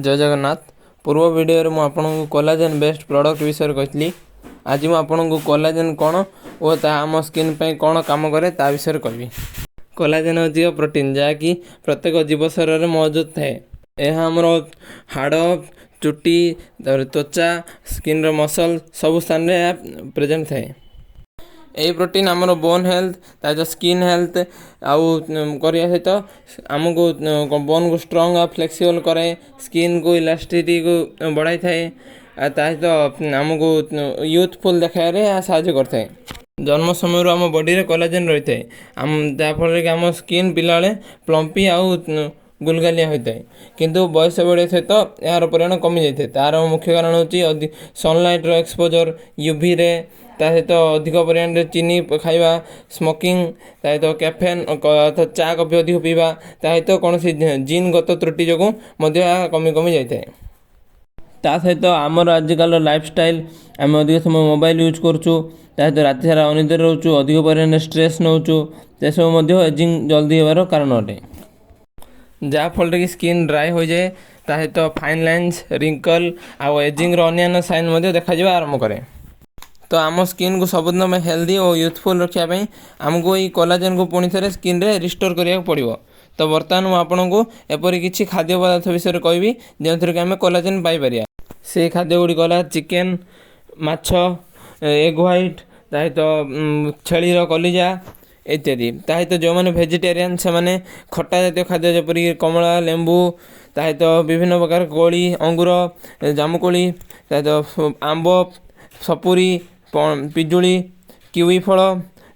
ଜୟ ଜଗନ୍ନାଥ। ପୂର୍ବ ଭିଡ଼ିଓରେ ମୁଁ ଆପଣଙ୍କୁ କୋଲାଜେନ୍ ବେସ୍ଡ ପ୍ରଡ଼କ୍ଟ ବିଷୟରେ କହିଥିଲି। ଆଜି ମୁଁ ଆପଣଙ୍କୁ କୋଲାଜେନ୍ କ'ଣ ଓ ତାହା ଆମ ସ୍କିନ୍ ପାଇଁ କ'ଣ କାମ କରେ, ତା ବିଷୟରେ କହିବି। କୋଲାଜେନ୍ ହେଉଛି ଏକ ପ୍ରୋଟିନ୍, ଯାହାକି ପ୍ରତ୍ୟେକ ଜୀବ ଶରୀରରେ ମହଜୁଦ ଥାଏ। ଏହା ଆମର ହାଡ଼, ଚୁଟି, ତାପରେ ତ୍ୱଚା, ସ୍କିନ୍ର ମସଲ୍ ସବୁ ସ୍ଥାନରେ ଏହା ପ୍ରେଜେଣ୍ଟ ଥାଏ। ଏହି ପ୍ରୋଟିନ୍ ଆମର ବୋନ୍ ହେଲ୍ଥ, ତା ସହିତ ସ୍କିନ୍ ହେଲ୍ଥ ଆଉ କରିବା ସହିତ ଆମକୁ ବୋନ୍କୁ ଷ୍ଟ୍ରଙ୍ଗ ଆଉ ଫ୍ଲେକ୍ସିବଲ୍ କରାଏ, ସ୍କିନ୍କୁ ଇଲାଷ୍ଟିସିଟିକୁ ବଢ଼ାଇଥାଏ ଆଉ ତା ସହିତ ଆମକୁ ୟୁଥଫୁଲ୍ ଦେଖାଇବାରେ ଏହା ସାହାଯ୍ୟ କରିଥାଏ। ଜନ୍ମ ସମୟରୁ ଆମ ବଡ଼ିରେ କୋଲାଜେନ୍ ରହିଥାଏ, ଆମ ଯାହାଫଳରେ କି ଆମ ସ୍କିନ୍ ପିଲାବେଳେ ପ୍ଲମ୍ପି ଆଉ ଗୁଲଗାଲିଆ ହୋଇଥାଏ। କିନ୍ତୁ ବୟସ ବଢ଼ିବା ସହିତ ଏହାର ପରିମାଣ କମିଯାଇଥାଏ। ତା'ର ମୁଖ୍ୟ କାରଣ ହେଉଛି ସନଲାଇଟ୍ର ଏକ୍ସପୋଜର୍, ୟୁଭି ରେ, ତା ସହିତ ଅଧିକ ପରିମାଣରେ ଚିନି ଖାଇବା, ସ୍ମୋକିଂ, ତା ସହିତ କ୍ୟାଫେନ୍ ଅର୍ଥାତ୍ ଚା କଫି ଅଧିକ ପିଇବା, ତା ସହିତ କୌଣସି ଜିନ୍ଗତ ତ୍ରୁଟି ଯୋଗୁଁ ମଧ୍ୟ ଏହା କମି କମି ଯାଇଥାଏ। ତା ସହିତ ଆମର ଆଜିକାଲିର ଲାଇଫଷ୍ଟାଇଲ୍, ଆମେ ଅଧିକ ସମୟ ମୋବାଇଲ୍ ୟୁଜ୍ କରୁଛୁ, ତା ସହିତ ରାତି ସାରା ଅନିଦ୍ରାରେ ରହୁଛୁ, ଅଧିକ ପରିମାଣରେ ଷ୍ଟ୍ରେସ୍ ନେଉଛୁ, ସେସବୁ ମଧ୍ୟ ଏଜିଂ ଜଲ୍ଦି ହେବାର କାରଣ ଅଟେ। ଯାହାଫଳରେ କି ସ୍କିନ୍ ଡ୍ରାଏ ହୋଇଯାଏ, ତା ସହିତ ଫାଇନ୍ ଲାଇନ୍ସ, ରିଙ୍କଲ୍ ଆଉ ଏଜିଂର ଅନ୍ୟାନ୍ୟ ସାଇନ୍ ମଧ୍ୟ ଦେଖାଯିବା ଆରମ୍ଭ କରେ। ତ ଆମ ସ୍କିନ୍କୁ ସବୁଦିନ ପାଇଁ ହେଲ୍ଦି ଓ ୟୁଥଫୁଲ୍ ରଖିବା ପାଇଁ ଆମକୁ ଏଇ କୋଲାଜେନ୍କୁ ପୁଣି ଥରେ ସ୍କିନ୍ରେ ରିଷ୍ଟୋର୍ କରିବାକୁ ପଡ଼ିବ। ତ ବର୍ତ୍ତମାନ ମୁଁ ଆପଣଙ୍କୁ ଏପରି କିଛି ଖାଦ୍ୟ ପଦାର୍ଥ ବିଷୟରେ କହିବି, ଯେଉଁଥିରେ କି ଆମେ କୋଲାଜେନ୍ ପାଇପାରିବା। ସେଇ ଖାଦ୍ୟ ଗୁଡ଼ିକ ହେଲା ଚିକେନ୍, ମାଛ, ଏଗ୍ ହ୍ୱାଇଟ୍, ତା ସହିତ ଛେଳିର କଲିଜା ଇତ୍ୟାଦି। ତା ସହିତ ଯେଉଁମାନେ ଭେଜିଟେରିଆନ୍, ସେମାନେ ଖଟା ଜାତୀୟ ଖାଦ୍ୟ ଯେପରିକି କମଳା, ଲେମ୍ବୁ, ତା ସହିତ ବିଭିନ୍ନ ପ୍ରକାର କୋଳି, ଅଙ୍ଗୁର, ଜାମୁକୋଳି, ତା ସହିତ ଆମ୍ବ, ସପୁରୀ, ପିଜୁଳି, କିୱି ଫଳ,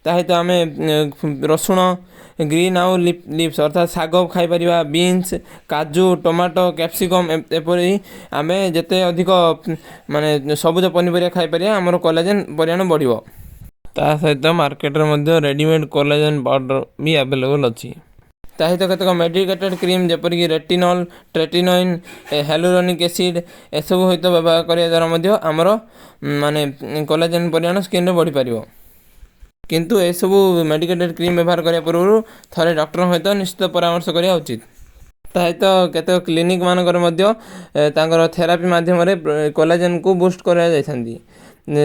ତା ସହିତ ଆମେ ରସୁଣ, ଗ୍ରୀନ୍ ଆଉ ଲିଭ୍ସ ଅର୍ଥାତ୍ ଶାଗ ଖାଇପାରିବା, ବିନ୍ସ, କାଜୁ, ଟମାଟୋ, କ୍ୟାପ୍ସିକମ୍। ଏପରି ଆମେ ଯେତେ ଅଧିକ ମାନେ ସବୁଜ ପନିପରିବା ଖାଇପାରିବା, ଆମର କୋଲାଜେନ୍ ପରିମାଣ ବଢ଼ିବ। ତା ସହିତ ମାର୍କେଟରେ ମଧ୍ୟ ରେଡ଼ିମେଡ଼୍ କୋଲାଜେନ୍ ପାଉଡ଼ର ବି ଆଭେଲେବଲ୍ ଅଛି। ତା ସହିତ କେତେକ ମେଡ଼ିକେଟେଡ଼ କ୍ରିମ୍ ଯେପରିକି ରେଟିନଲ୍, ଟ୍ରେଟିନୋଇନ୍, ହାଇଲୁରୋନିକ୍ ଏସିଡ଼୍ ଏସବୁ ସହିତ ବ୍ୟବହାର କରିବା ଦ୍ୱାରା ମଧ୍ୟ ଆମର ମାନେ କୋଲାଜେନ୍ ପରିମାଣ ସ୍କିନ୍ରେ ବଢ଼ିପାରିବ। କିନ୍ତୁ ଏସବୁ ମେଡ଼ିକେଟେଡ଼ କ୍ରିମ୍ ବ୍ୟବହାର କରିବା ପୂର୍ବରୁ ଥରେ ଡକ୍ଟରଙ୍କ ସହିତ ନିଶ୍ଚିତ ପରାମର୍ଶ କରିବା ଉଚିତ। ତା ସହିତ କେତେକ କ୍ଲିନିକ୍ ମାନଙ୍କରେ ମଧ୍ୟ ତାଙ୍କର ଥେରାପି ମାଧ୍ୟମରେ କୋଲାଜେନ୍କୁ ବୁଷ୍ଟ କରାଯାଇଥାନ୍ତି।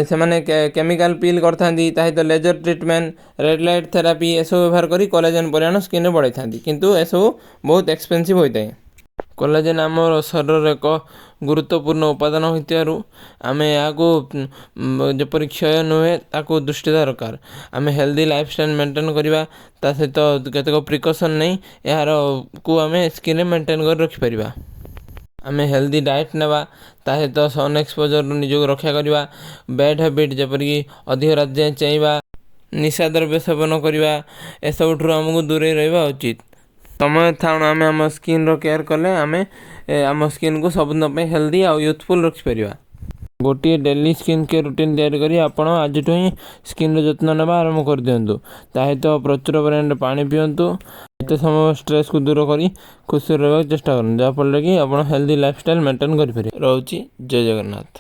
ସେମାନେ କେମିକାଲ ପିଲ୍ କରିଥାନ୍ତି, ତା ସହିତ laser treatment, red light therapy ଏସବୁ ବ୍ୟବହାର କରି କୋଲାଜେନ୍ ପରିମାଣ ସ୍କିନ୍ରେ ବଢ଼ାଇଥାନ୍ତି। କିନ୍ତୁ ଏସବୁ ବହୁତ ଏକ୍ସପେନ୍ସିଭ୍ ହୋଇଥାଏ। କୋଲାଜେନ୍ ଆମର ଶରୀରର ଏକ ଗୁରୁତ୍ୱପୂର୍ଣ୍ଣ ଉପାଦାନ ହୋଇଥିବାରୁ ଆମେ ଏହାକୁ ଯେପରି କ୍ଷୟ ନୁହେଁ, ତାକୁ ଦୃଷ୍ଟି ଦେବା ଦରକାର। ଆମେ ହେଲ୍ଦି ଲାଇଫଷ୍ଟାଇଲ୍ ମେଣ୍ଟେନ୍ କରିବା, ତା ସହିତ କେତେକ ପ୍ରିକସନ୍ ନେଇ ଏହାର କୁ ଆମେ ସ୍କିନ୍ରେ ମେଣ୍ଟେନ୍ କରି ରଖିପାରିବା। ଆମେ ହେଲ୍ଦି ଡାଏଟ୍ ନେବା, ତା ସହିତ ସନ୍ ଏକ୍ସପୋଜର୍ରୁ ନିଜକୁ ରକ୍ଷା କରିବା, ବ୍ୟାଡ଼୍ ହ୍ୟାବିଟ୍ ଯେପରିକି ଅଧିକ ରାତି ଯାଏଁ ଚେଇଁବା, ନିଶା ଦ୍ରବ୍ୟ ସେବନ କରିବା, ଏସବୁଠାରୁ ଆମକୁ ଦୂରେଇ ରହିବା ଉଚିତ। ସମୟ ଥାଉଣୁ ଆମେ ଆମ ସ୍କିନ୍ର କେୟାର କଲେ ଆମେ ଆମ ସ୍କିନ୍କୁ ସବୁଦିନ ପାଇଁ ହେଲ୍ଦି ଆଉ ୟୁଥଫୁଲ୍ ରଖିପାରିବା। ଗୋଟିଏ ଡେଲି ସ୍କିନ୍ କେୟାର ରୁଟିନ୍ ତିଆରି କରି ଆପଣ ଆଜିଠୁ ହିଁ ସ୍କିନ୍ର ଯତ୍ନ ନେବା ଆରମ୍ଭ କରିଦିଅନ୍ତୁ। ତା ସହିତ ପ୍ରଚୁର ପରିମାଣରେ ପାଣି ପିଅନ୍ତୁ। ଏତେ ସମୟ ଷ୍ଟ୍ରେସ୍କୁ ଦୂର କରି ଖୁସିରେ ରହିବାକୁ ଚେଷ୍ଟା କରନ୍ତୁ, ଯାହାଫଳରେ କି ଆପଣ ହେଲ୍ଦି ଲାଇଫଷ୍ଟାଇଲ୍ ମେଣ୍ଟେନ୍ କରିପାରିବେ। ରହୁଛି, ଜୟ ଜଗନ୍ନାଥ।